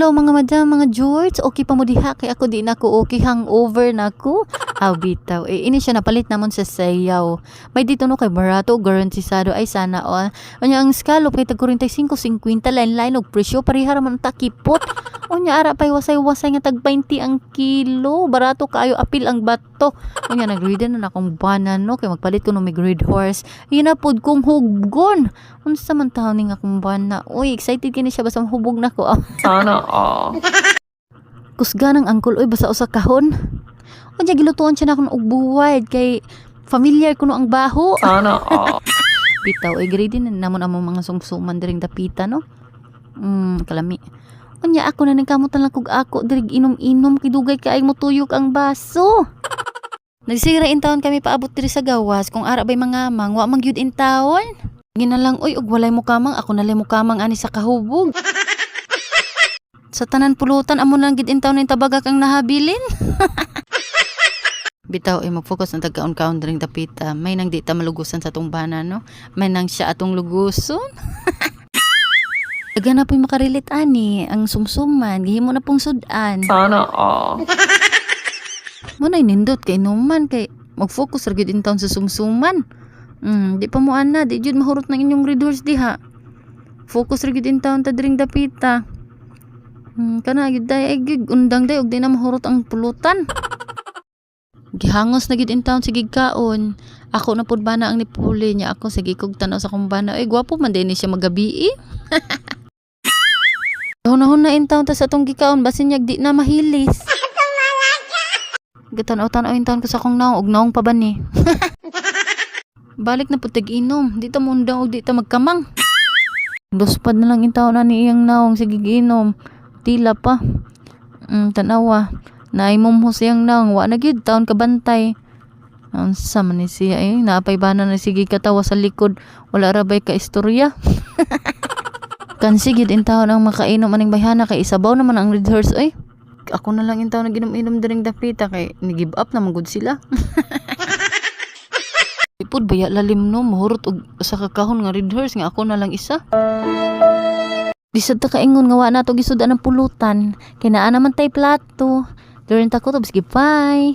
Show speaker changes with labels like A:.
A: Hello, mga madam, mga George, okay pa mo diha? Kay ako di na ko okay, hangover na ko. Aw bitaw, eh ini siya napalit namon sa sayaw. May dito no kay barato, garantisado ay sana all. Unya ang scallop kay tag 45.50, lain-lain og presyo, pareha ra man ang takipot. Unya ara pay wasay-wasay nga tag 20 ang kilo, barato kaayo, apil ang bato. Unya nagready na akong bana no kay magpalit ko no may Red Horse. Ina pod kong huggon. Unsa man taon ning akong bana? Uy, excited kini siya basta mahubog na ko.
B: Sana all.
A: Kusga ng angkol oy, basta usa kahon. Unya gilutuan siya na og buwad kay familiar kuno ang baho.
B: Sana all.
A: Bitaw ay grade na namon among mga sumsuman diring dapita no. Kalami. Unya ako na ningkamutan lang kog ako diri inom-inom kay dugay kay motuyok ang baso. Nagsira in taon kami paabot diri sa gawas kung ara bay mga mang wa man gyud in taon. Ginalang oy og walay mo kamang, ako na mo kamang ani sa kahubog. Sa tanan pulutan, amo lang gid in taon ning tabagak ang nahabilin. Bitaw ay mag-focus ang tagkaon-kaon diring dapita. May nang di ta malugusan sa atong bana no. May nang siya atong luguson. Daga na po'y makarelate ani, ang sumsuman, gihimo na pong sudan.
B: Sana all.
A: Mo na nindot kay inuman kay mag-focus ra gyud in taon sa sumsuman. Di pa mo ana, di jud mahurot ng inyong Red Horse diha. Focus ra gyud in taon ta diring dapita. Kana gyud day ay gyud undang day og di na mahurot ang pulutan. Gihangos na gyud in taon sige kaon. Ako na pud bana ang nipuli niya ako sige kog tan-aw sa akong bana. Ay, gwapo man din ni siya magabi. Hunahon na in taon ta sa atong gikaon basin yag di na mahilis. Gitanaw-tanaw in taon ko sa akong naong og naong pa ba ni. Balik na pud tag inom, di ta muundang og di ta magkamang. Luspad na lang in taon na ni iyang naong sige giinom. Tila pa. Tanawa. Naay mumho siyang naong wa na gyud taon kabantay. Unsa man ni siya eh, naapay bana na sige katawa sa likod, wala ra bay ka istorya. Kansi gyud in taon ang makainom aning bayhana kay isabaw naman ang Red Horse oy. Ako na lang in taon nag-inom-inom diring dapita kay ni-give up na man gud sila. Ipod baya lalim no, mahurot og usa ka kahon nga Red Horse nga ako na lang isa. Di sad ta kaingon nga wa na to gisudan ang pulutan. Kay naa naman tay plato. During ta kutob, sige, bye.